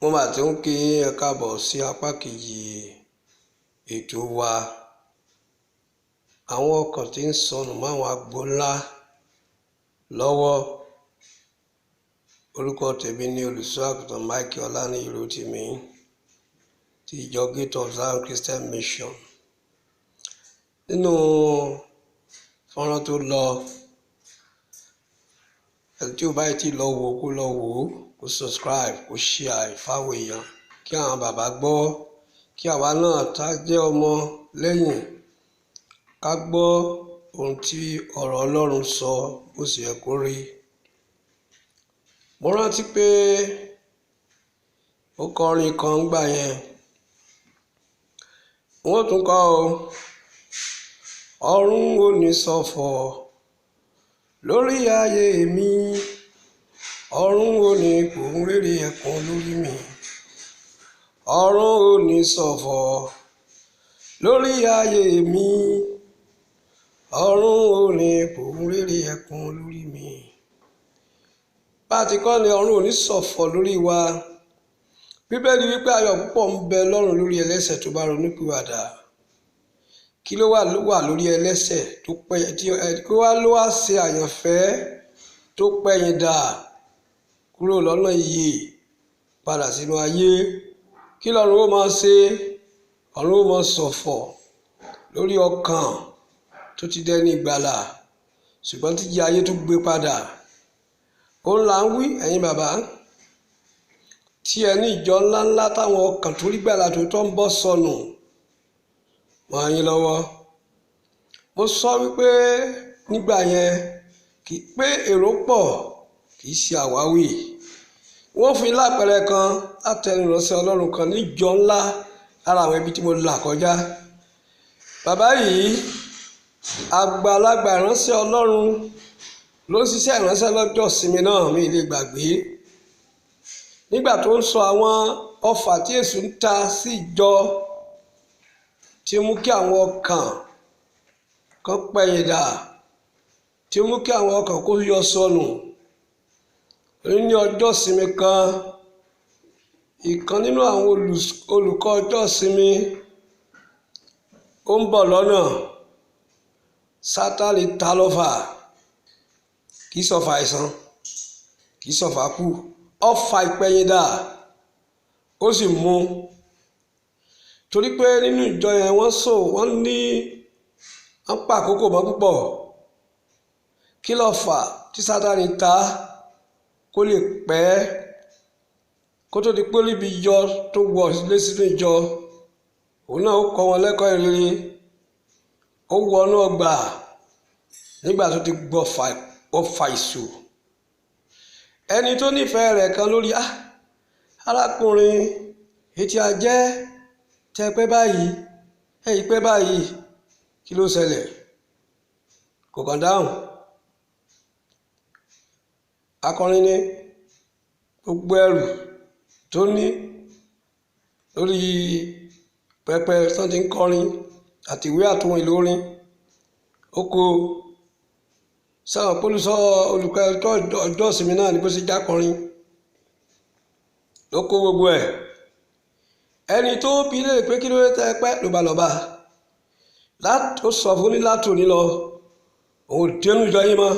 Mo mà tún ń kí yín, ẹ káàbọ̀ sí apá kejì ètò wa. Àwọn ọkàn tí ń sọnù máwọn agbo ńlá lọ́wọ́. Orúkọ tèmi ni Olùṣọ́ Àgùntàn Michael Ọláníyì Rótìmí ti ìjọ Gate of Zion Christian Mission. Nínú fọ́nrán tó lọ, ẹni tí ó bá ti lọ wò ó, kó lọ wò ó, kó subscribe, kó share fáwọn èèyàn, kí àwọn bàbá gbọ́, kí àwa náà tá jẹ́ ọmọ lẹ́yìn ká gbọ́ ohun tí ọ̀rọ̀ Ọlọ́run sọ bó sì yẹ kó rí. Mo rántí pé ó kọrin kan ńgbà yẹn, wọ́n tún kọ́ ọ, ọ̀run ò ní ṣọ̀fọ̀ lórí ayé mi, ọ̀run ò ní gbóhùn réré ẹkún lórí mi, ọ̀run ò ní ṣọ̀fọ̀ lórí ayé mi, ọ̀run ò ní gbóhùn réré ẹkún lórí mi. Bá a ti kọ́ ni ọ̀run ò ní ṣọ̀fọ̀ lórí wa. Bíbélì wípé ayọ̀ púpọ̀ ń bẹ lọ́run lórí ẹlẹ́ṣẹ̀ tó bá ronúpìwàdà. Kí ló wà lórí ẹlẹ́ṣẹ̀ tó pẹ́ tí kí wá ló wá ṣe àyànfẹ́ tó pẹ̀yìn dà kúrò lọ́nà ìyè padà sínú ayé? Kí lọ́run ó máa ṣe? Ọ̀run ó máa ṣọ̀fọ̀ lórí ọkàn tó ti dẹni ìgbàlà, ṣùgbọ́n tí jí ayé tó gbé padà. Òun là ń wí, ẹ̀yin bàbá tí ẹ ní ìjọ ńláńlá táwọn ọkàn tó rí gbàlà tó tọ́ ń bọ́ sọnù mọ́ yín lọ́wọ́. Mo sọ wípé nígbà yẹn kì í pé èrò pọ̀, kì í ṣe àwáwí. Wọ́n fi lápẹẹrẹ kan látẹnu ìránṣẹ́ Ọlọ́run kan níjọ ńlá lára àwọn ibi tí mo là kọjá. Bàbá yìí àgbàlagbà ìránṣẹ́ Ọlọ́run ló ń ṣiṣẹ́ ìránṣẹ́ lọ́jọ́ ìsinmi náà, mi lè gbàgbé. Nígbà tó ń sọ àwọn ọfà tí èṣù ń ta sí ìjọ tí mú kí àwọn ọkàn kan pẹ̀yìn dà, tí mú kí àwọn ọkàn kó yọ sọnù. Ní ọjọ́ ìsinmi kan, ìkan nínú àwọn olùkọ́ ọjọ́ ìsinmi ó ń bọ̀ lọ́nà. Sátánì ta lọ́fà, kì í sọ̀fà àìsàn, kì í sọ̀fà kú, ọfà ìpẹ̀yìndà, ó sì mú. Torí pé nínú ìjọ yẹn wọ́n sọ, wọ́n ní wọ́n pa àkókò mọ́ púpọ̀. Kí ló fà tí Sátánì ta kó lè pẹ́ kó tó di pé níbi yọ tó wọ̀ lé sínú ìjọ? Òun náà ó kọ́ wọn lẹ́kọ̀ọ́ ìrere. Ó wọnú ọgbà nígbà tó ti gbọ́ ọfà ìṣù. Ẹni tó nífẹ̀ẹ́ rẹ̀ kan lórí, arákùnrin etí ajẹ́ tẹ pẹ́ báyìí, ẹ̀yìn pẹ́ báyìí, kí ló ṣẹlẹ̀? Kò kàn dáhùn. Akọrin ní gbogbo ẹrù tó ní lórí pẹpẹ tí wọ́n ti ń kọrin àti ìwé àtòhun èlò orin. Ó kó sáwọn pólísọ olùkọ́ ọjọ́ ìsinmi náà ní bó ṣe jákọrin ló kó gbogbo ẹ̀. Ẹni tó bi léèrè pé kí ló dé tẹ́ pẹ́ ló bá lọ bá ó sọ fún ní látòní lọ, òun ò dénú ìjọ yín mọ́,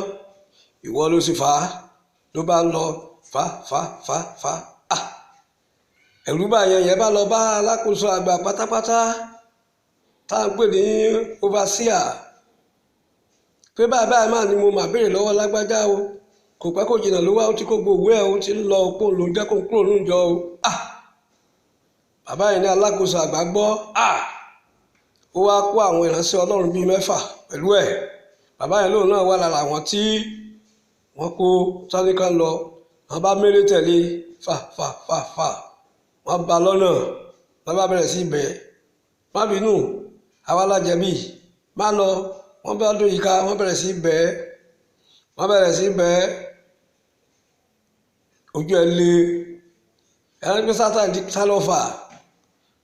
ìwọ ló sì fà á. Ló bá ń lọ fà fà fà fà. Ẹ̀rù bá yẹn, yẹn bá lọ bá alákòóso àgbà pátápátá tá à ń pè ní overseer pé báyìí báyìí máa ni mo mà béèrè lọ́wọ́ lágbájá o, kò pẹ́ kò jìnnà ló wá, ó ti kó gbogbo ẹ̀, ó ti ń lọ òpó ló ń jẹ́ kó ń kúrò nínú ìjọ o. Bàbá yìí ní alákòóso àgbà gbọ́. Ó wá kó àwọn ìránṣẹ́ Ọlọ́run bíi mẹ́fà pẹ̀lú ẹ̀. Bàbá yẹn lóun náà wà lára àwọn tí wọ́n kó sáníkà lọ. Wọ́n bá méré tẹ̀lé fà fà fà fà, wọ́n bá lọ́nà, wọ́n bá bẹ̀rẹ̀ sí bẹ̀, má bínú, àwa la jẹ̀bi, má lọ. Wọ́n bá dún ìka, wọ́n bẹ̀rẹ̀ sí bẹ̀, wọ́n bẹ̀rẹ̀ sí bẹ̀. Ojú ẹ lé, ẹni pé Sátánì ti sá lọ́fà,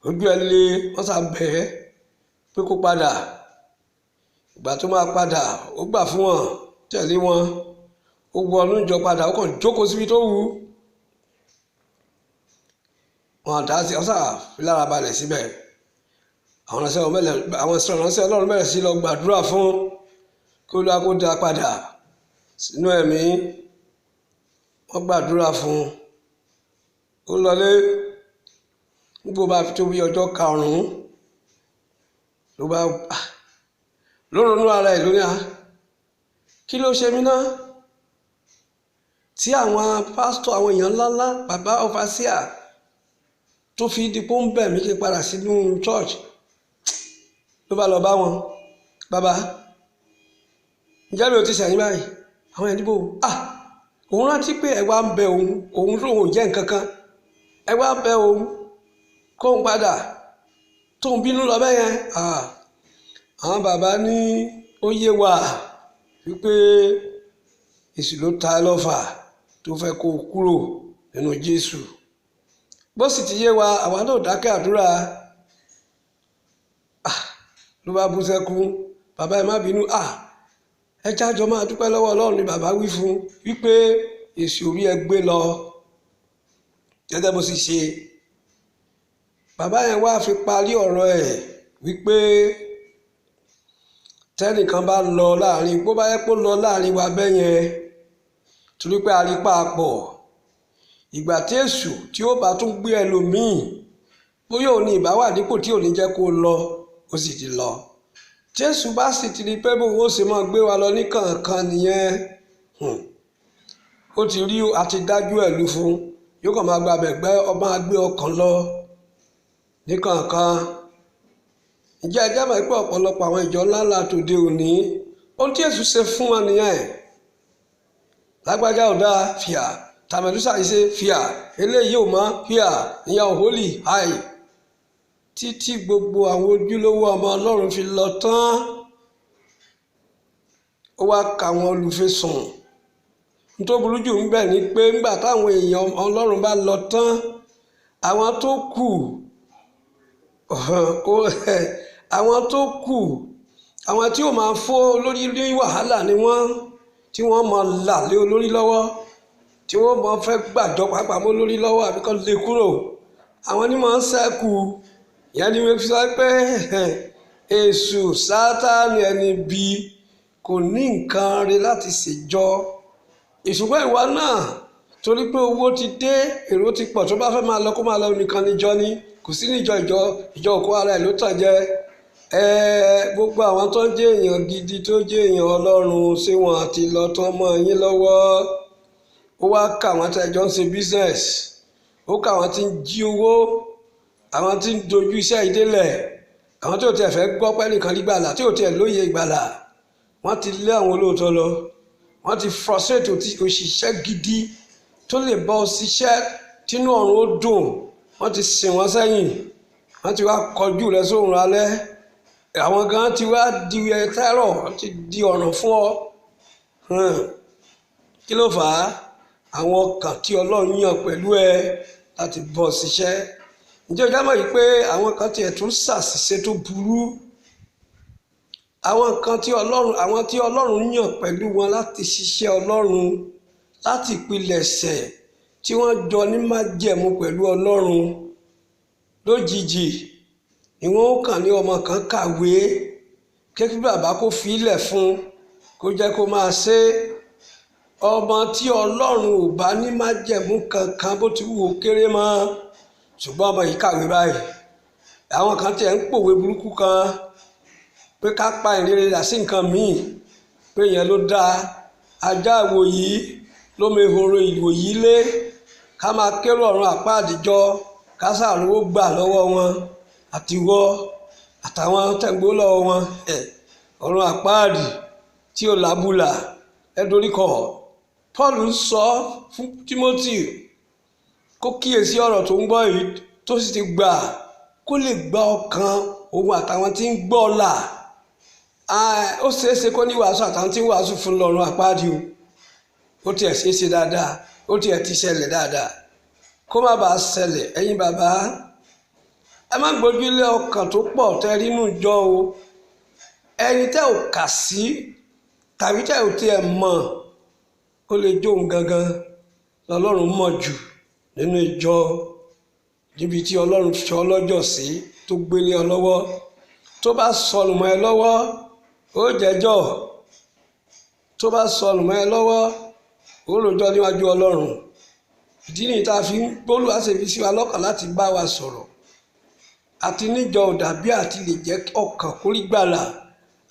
ojú ẹ lé, wọ́n sá bẹ̀ pé kó padà. Ìgbà tó máa padà, ó gbà fún wọn, tẹ̀lé wọn, ó wọnú ìjọ padà, ó kàn jókòó síbi tó wù ú. Wọn àdá sí ọ̀sà fi lára balẹ̀ síbẹ̀. Àwọn ìránṣẹ́ Ọlọ́run bẹ̀rẹ̀ sí lọ gbàdúrà fún kí Olúwa kó dá padà sínú ẹ̀mí. Wọ́n gbàdúrà fún ó lọlé. Nígbà bá fi tó bí ọjọ́ karùn-ún ló bá ló ronú ara ẹ̀ lónìí, kí ló ṣe mí náà tí àwọn pásítọ̀, àwọn èèyàn ńláńlá, bàbá ọfàṣíà tó fi di pé ó ń bẹ̀ mí kí n padà sínú church? Ló bá lọ bá wọn: "Bàbá, ǹjẹ́ mi ò ti sẹ̀yìn báyìí?" Àwọn ẹni bò òun rántí pé ẹ wá ń bẹ òun, òun tó òun jẹ́ nǹkan kan, ẹ wá ń bẹ òun kóun padà, tóun bínú lọ bẹ́ẹ̀ yẹn. Àwọn bàbá ní ó yé wa wípé èṣù ló ta ẹ́ lọ́fà tó fẹ́ kó o kúrò nínú Jésù. Bó sì ti yé wa, àwa náà dákẹ́ àdúrà. Ló bá bú sẹ́kún: "Bàbá, ẹ má bínú, ẹ jájọ máa dúpẹ́ lọ́wọ́ Ọlọ́run." Ni bàbá wí fún wípé èṣù orí ẹ gbé lọ gẹ́gẹ́ bó sì ṣe. Bàbá yẹn wá fi parí ọ̀rọ̀ ẹ̀ wípé tẹ́nìkan bá lọ láàrin, bó bá yẹ kó lọ láàrin wa bẹ́ẹ̀ yẹn, torí pé arípa pọ̀, ìgbà tí èṣù tí ó bá tún gbé ẹlòmíì, bóyá òun ní ìbá wà dípò tí ò ní jẹ́ kó lọ, ó sì ti lọ. Jésù bá sì ti rí pé bóun ó sì máa gbé wa lọ ní kànkan nìyẹn, ó ti rí àti dájú ẹ̀ lu fún, yóò kàn máa gba abẹ̀gbẹ́, ọmọ agbé ọkàn lọ ní kànkan. Ǹjẹ́ ẹ jẹ́ mọ̀ pé ọ̀pọ̀lọpọ̀ àwọn ìjọ ńláńlá tòde òní, ohun tí Èṣù ṣe fún wọn nìyẹn? Lágbájá ò dáa, fìyà. Tàmẹ̀dúsà ṣe fìyà. Eléyìí ò mọ́, fìyà. Ìyá ò hólì háì, títí gbogbo àwọn ojúlówó ọmọ Ọlọ́run fi lọ tán. Ó wá ka àwọn olùfisùn. Tó burú jù ń bẹ̀ ni pé ńgbà táwọn èèyàn Ọlọ́run bá lọ tán, àwọn tó kù, àwọn tó kù, àwọn tí ó máa fó olórí ní wàhálà ni wọ́n, tí wọ́n máa là lé olórí lọ́wọ́, tí wọ́n máa fẹ́ gbàjọ pàápàá mọ́ olórí lọ́wọ́ àbí kọ́ lè kúrò, àwọn ni máa ń ṣẹ́kù. Ìyẹn ni wọ́n fi sọ pé èṣù Sátánì ẹni bí kò ní nǹkan rí láti ṣèjọ ìṣùgbọ́n ìwọ náà, torí pé owó ti dé, èrò ti pọ̀, tó bá fẹ́ máa lọ, kó máa lọ nìkan níjọ ni kò sí níjọ. Ìjọ òkú ara ẹ̀ ló tàn jẹ. Gbogbo àwọn tó ń jẹ́ èèyàn gidi, tó jẹ́ èèyàn Ọlọ́run, ṣé wọn àti lọ tán mọ́ yín lọ́wọ́? Ó wá kà wọ́n tí ẹjọ́ ń ṣe business, ó kà wọ́n tí ń jí owó, àwọn tí ń dojú iṣẹ́ ìdélẹ̀, àwọn tí ò tiẹ̀ fẹ́ gbọ́ pẹ́ nìkan nígbàlà, tí ò tiẹ̀ lóye ìgbàlà. Wọ́n ti lé àwọn olóòótọ́ lọ. Wọ́n ti frustrate òṣìṣẹ́ gidi tó lè bá ọ ṣiṣẹ́ tínú ọ̀run ó dùn. Wọ́n ti sìn wọ́n sẹ́yìn. Wọ́n ti wá kọjú rẹ sóòrùn alẹ́. Àwọn gan ti wá di tẹ́rọ̀, wọ́n ti di ọ̀ràn fún ọ. Kí ló fà á? Àwọn ọkàn tí Ọlọ́run yàn pẹ̀lú ẹ láti bọ́ ṣiṣẹ́. Ǹjẹ́ o já mọ̀ yìí pé àwọn kan tiẹ̀ tún ṣàṣìṣe tó burú? Àwọn kan tí Ọlọ́run, àwọn tí Ọlọ́run yàn pẹ̀lú wọn láti ṣiṣẹ́ Ọlọ́run láti ìpilẹ̀ṣẹ̀, tí wọ́n jọ ní májẹ̀mú pẹ̀lú Ọlọ́run, lójijì ni wọ́n kàn ní ọmọ kan kàwé, kí bàbá kó fi ilẹ̀ fún kó jẹ́ kó máa ṣe. Ọmọ tí Ọlọ́run ò bá ní májẹ̀mú kankan, bó ti wù ó kéré mọ́, ṣùgbọ́n ọmọ yìí kàwé báyìí. Àwọn kan tiẹ̀ ń pòwe burúkú kan pé ká pa ìrere dà sí nǹkan míì, pé ìyẹn ló dáa. Ajá ìwòyí ló mehoro ìwòyí lé, ká máa kérò ọ̀run àpá àdìjọ, ká sàrúwó gbà lọ́wọ́ wọn, àtiwọ́ àtàwọn tẹ̀gbó lọ́wọ́ wọn. Ọ̀run àpáàdì tí ò lábùlà ẹ doríkọ. Paul ń sọ fún Timothy kó kíyèsí ọ̀rọ̀ tó ń gbọ́ yìí tó sì ti gbà, kó lè gba ọkàn òun àtàwọn tí ń gbọ́ là. Ó ṣeéṣe kó ní wàásù àtàwọn tí ń wàásù fún lọ́run àpáàdì o. Ó tiẹ̀ ṣeéṣe dáadáa, ó tiẹ̀ ti ṣẹlẹ̀ dáadáa. Kó má bàa ṣẹlẹ̀, ẹ̀yin bàbá, ẹ má gbójúlé ọkàn tó pọ̀ tẹ́ rí nù jọ o. Ẹni tẹ́ ò kà sí tàbí tẹ́ ò tiẹ̀ mọ̀, ó lè jó òun gangan lọ́lọ́run mọ̀ jù nínú ìjọ. Níbi tí Ọlọ́run fi ọ lọ́jọ́ sí tó gbélé ọ lọ́wọ́, tó bá sọnù mọ́ ẹ lọ́wọ́, ó jẹ́jọ́. Tó bá sọnù mọ́ ẹ lọ́wọ́, ó rojọ́ níwájú Ọlọ́run. Ìdí nìyí tá a fi ń gbólúwa ṣe fi sí wa lọ́kàn láti bá wa sọ̀rọ̀. Àti níjọ ò dàbí àti lè jẹ́ ọkàn kó rí gbàlà,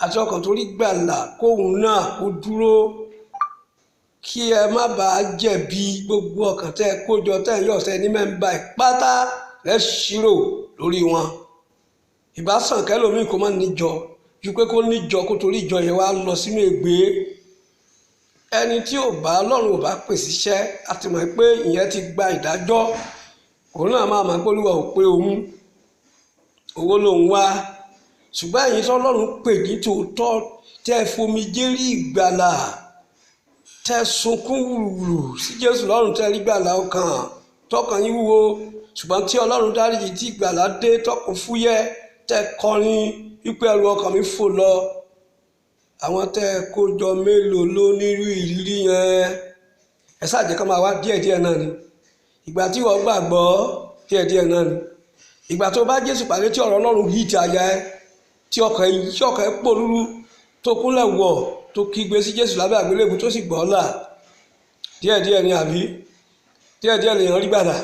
àti ọkàn tó rí gbàlà kóun náà kó dúró, kí ẹ má bàa jẹ̀bi. Gbogbo ọkàn tẹ́ ẹ kójọ tẹ́ ẹ yọ̀ tẹ́ ẹ ní mẹ́ńbà ẹ̀ pátá lẹ́ ṣírò lórí wọn. Ìbásàn kẹlòmíì kó má níjọ ju pé kó níjọ kó torí ìjọ yẹn wá lọ sínú ègbé. Ẹni tí ò bá Ọlọ́run ò bá pè síṣẹ́, a ti mọ̀ pé ìyẹn ti gba ìdájọ́, òun náà máa mọ̀ pé Olúwa ò pé òun, owó lòun wá. Ṣùgbọ́n ẹ̀yin tí Ọlọ́run pè ní tòótọ́, tẹ́ ẹ fomijé rí ìgbàlà, tẹ́ ẹ sunkún wùrùwùrù sí Jésù lọ́run, tẹ́ ẹ rí gbàlà ọkàn tọkàn yín wúwo, ṣùgbọ́n tí Ọlọ́run dáríjì tí ìgbàlà dé tọkàn fúyẹ́, tẹ́ ẹ kọrin wípé ẹrù ọkàn mi fò lọ. Àwọn tẹ́ ẹ kó jọ mélòó ló nírú ìrírí yẹn? Ẹ ṣáà jẹ́ ká máa wá díẹ̀díẹ̀ náà ni. Ìgbà tí wọ́n gbàgbọ́ díẹ̀díẹ̀ náà ni. Ìgbà tó bá Jésù pàdé tí ọ̀rọ̀ Ọlọ́run yìí ti àyà ẹ, tí ọkàn ẹ pòrúurú, tó kúnlẹ̀ wọ̀, tó kígbe sí Jésù lábẹ́ àgbélébùú tó sì gbọ́ là. Díẹ̀díẹ̀ ni àbí? Díẹ̀díẹ̀ lèèyàn rí gbàlà.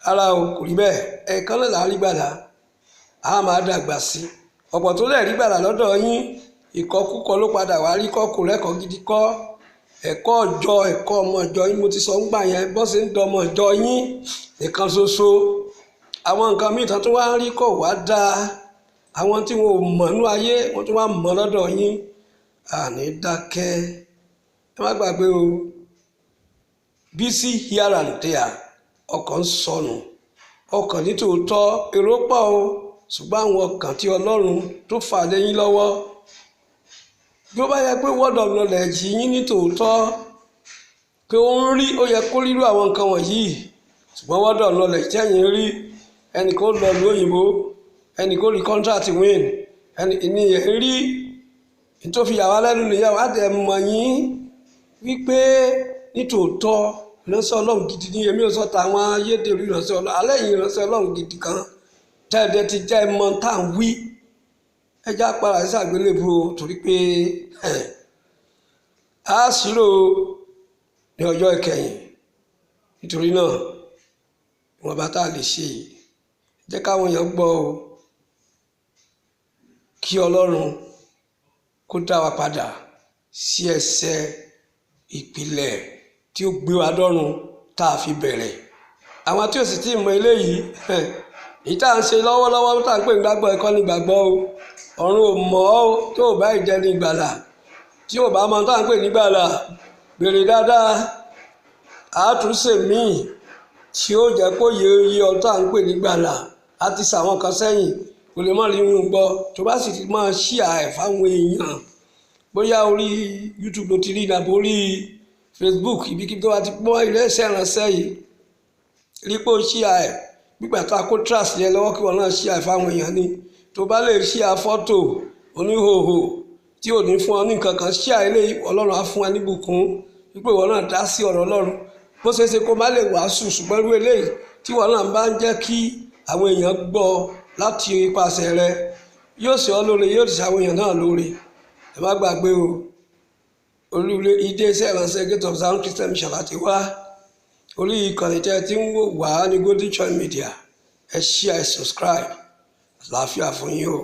Ara o, kò rí bẹ́ẹ̀. Ẹ̀ẹ̀kan náà là á rí gbàlà. A máa dàgbà sí. Ọ̀pọ̀ tó lẹ̀ rí gbàlà lọ́dọ̀ yín, ìkọkúkọ ló padà wá rí kọ́, kò rẹ́kọ̀ọ́ gidi kọ́. Ẹ̀kọ́ ọjọ́, ẹ̀kọ́ ọmọ ìjọ yín, mo ti sọ ń gbà yẹn, bọ́ sí ń dọmọ ìjọ yín nìkan ṣoṣo. Àwọn nǹkan míì tán tó wá ń rí kọ̀ wá dáa. Àwọn tí wọn ò mọ̀ nínú ayé, wọ́n tún wá mọ̀ lọ́dọ̀ yín. Àní dákẹ́. Ẹ má gbàgbé o. Busy here and there, ọkàn ń sọnù. Ọkàn ní tòótọ́, èrò pọ̀ o. Ṣùgbọ́n àwọn ọkàn tí Ọlọ́run tó fà lé yín lọ́wọ́, bí ó bá yẹ pé word of knowledge yín ní tòótọ́, pé ó ń rí, ó yẹ kó rírú àwọn nǹkan wọ̀nyí. Ṣùgbọ́n word of knowledge tẹ́yìn rí, ẹnì kó lọ ìlú òyìnbó, ẹnì kó rí contract win, ẹnì ìníyẹn rí. Tó fi yà wá lẹ́nu nìyẹn, wá dẹ̀ mọ̀ yín wípé ní tòótọ́ ìránṣẹ́ Ọlọ́run gidi ni. Èmi ò sọ tàwọn ayédèrú ìránṣẹ́ Ọlọ́run, alẹ́ yìí ìránṣẹ́ Ọlọ́run gidi kan tẹ́ẹ̀dẹ́ ti jẹ́ mọ́ tá à ń wí. Ẹ já padà sí àgbélébùú o, torí pé a ṣírò ní ọjọ́ ìkẹyìn. Nítorí náà, ìwọ̀nba tá a lè ṣe yìí, jẹ́ káwọn èèyàn gbọ́ o, kí Ọlọ́run kó dá wa padà sí ẹsẹ̀ ìpìlẹ̀ tí ó gbé wa dọ́run tá a fi bẹ̀rẹ̀. Àwọn tí ò sì tí ì mọ eléyìí, èyí tá à ń ṣe lọ́wọ́lọ́wọ́ tá à ń pè ní gbàgbọ́ ẹ̀kọ́ ní gbàgbọ́ o. Ọ̀run ò mọ̀ ọ́ tó o bá ìjẹni ìgbàlà, tí o bá mọ tá à ń pè ní gbàlà, béèrè dáadáa. Àtúnṣe míì tí ó jẹ́ kó yẹ iye ọ tá à ń pè ní gbàlà. A ti sàwọn kan sẹ́yìn, kò lè má rí irun gbọ́. Tó bá sì ti máa ṣíà ẹ̀ fáwọn èèyàn, bóyá orí YouTube ló ti rí ní àbí orí Facebook, ibikíbi tó bá ti gbọ́ ilé iṣẹ́ ìránṣẹ́ yìí, rí pé ó ṣíà ẹ̀. Gbígbà tá a kó trust yẹn lọ́wọ́ kí wọn náà ṣíà ẹ̀ fáwọn èèyàn ni. Tó bá lè ṣíà fọ́tò oníhòòhò tí ò ní fún ọ ní nǹkan kan, ṣíà eléyìí, Ọlọ́run á fún ẹ níbùkún wípé ìwọ náà dá sí ọ̀rọ̀ Ọlọ́run. Bó ṣe é ṣe kó má lè wàásù, ṣùgbọ́n irú eléyìí tí ìwọ náà bá ń jẹ́ kí àwọn èèyàn gbọ́ láti ipasẹ̀ rẹ, yóò ṣe ọ́ lóore, yóò ṣe àwọn èèyàn náà lóore. Ẹ má gbàgbé o, olú ilé iṣẹ́ ìránṣẹ́ Gate of Zion Christian Mission láti wá. Orí ìkànnì tẹ́ ẹ ti ń wò wá ní Golden Choice Media. Ẹ share, ẹ subscribe. Àlàáfíà fún yín o.